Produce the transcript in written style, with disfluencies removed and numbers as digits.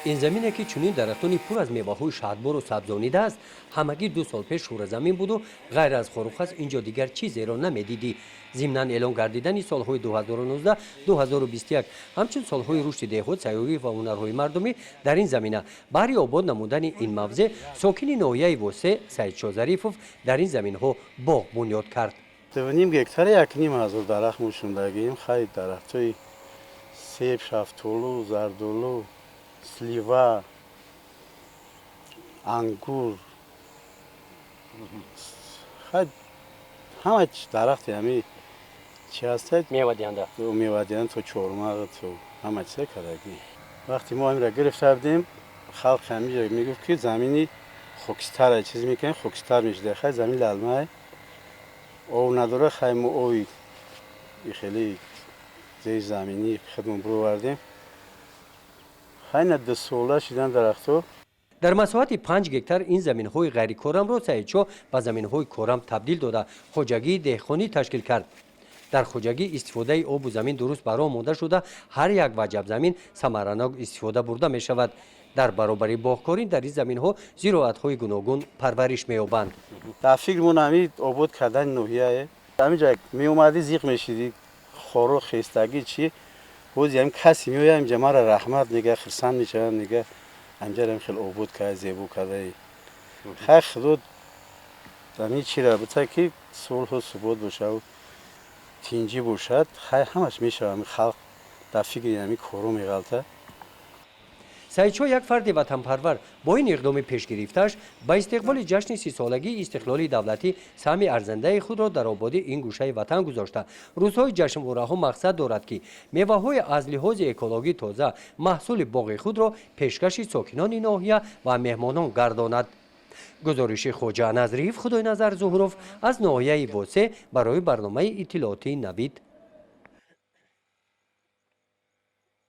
Ин замине, ки чунин дарахтони пур аз меваҳои шаҳдбору сабзонидааст, ҳамагӣ 2 сол пеш шӯразамин буду ғайр аз хорухас ин ҷо дигар чизеро намедидӣ. Зимнан эълон гардидани солҳои 2019-2021 ҳамчун солҳои рушди деҳот, сайёҳӣ ва ҳунарҳои мардумӣ, дар ин замина баҳри обод намудани ин мавзеъ сокини ноҳияи Восе Саидшо Зарифов дар ин заминҳо боғ бунёд кард. 2.5 гектара, 1,5 ҳазор дарахт мешундагием. Хай, дарахтҳои себ, шафтолу, зардолу, слива, ангур, хай, ҳама дарахти ҳами чи ҳастад. Мевадиҳанда. Мевадиҳанда, то чормағ, то ҳама чиза кардагӣ. Вақте мо ҳамира гирифта будем, халқ ҳамиҷа мегуфт, ки замини хокистара чиз мекунем, хокистар мешуда. Хай, замин лалмай, об надора. Хай, мо оби хеле зеризаминӣ худмон бировардем. Хай, на 2 сола шидан дарахтҳо. Дар масоҳати 5 гектар ин заминҳои ғайрикорамро Саидшо ба заминҳои корам табдил дода, хоҷагии деҳқонӣ ташкил кард. Дар хоҷагӣ истифодаи обу замин дуруст ба роҳ монда шуда, ҳар як ваҷаб замин самаранок истифода бурда мешавад. Дар баробари боғкорӣ дар ин заминҳо зироатҳои гуногун парвариш меёбанд. Дар фикрмон ҳами обод кардани ноҳияе. Ҳаминҷа меомадӣ, зиқ мешидӣ, хоро, хестагӣ, чи. Боз ҳам касе меояд инҷа, мара раҳмат мега, хурсанд мешавам, мега, ҳамҷарам хеле обод карда, зебо кардаи. Хай, худо ҳамин чира бита, ки сулҳу субот бошаву тинҷӣ бошад. Хай, ҳамаш мешавад. Халқ дар фикри ҳамин коро меғалта. Саидшо, як фарди ватанпарвар, бо ин иқдоми пешгирифтааш ба истиқболи ҷашни 30-солагии истиқлоли давлатӣ саҳми арзандаи худро дар ободии ин гӯшаи ватан гузошта, рӯзҳои ҷашнвораҳо мақсад дорад, ки меваҳои аз лиҳози экологӣ тоза, маҳсули боғи худро пешкаши сокинони ноҳия ва меҳмонон гардонад. Гузориши Хоҷа Назриев, Худойназар Зуҳуров аз ноҳияи Восе барои барномаи иттилоотии «Навид».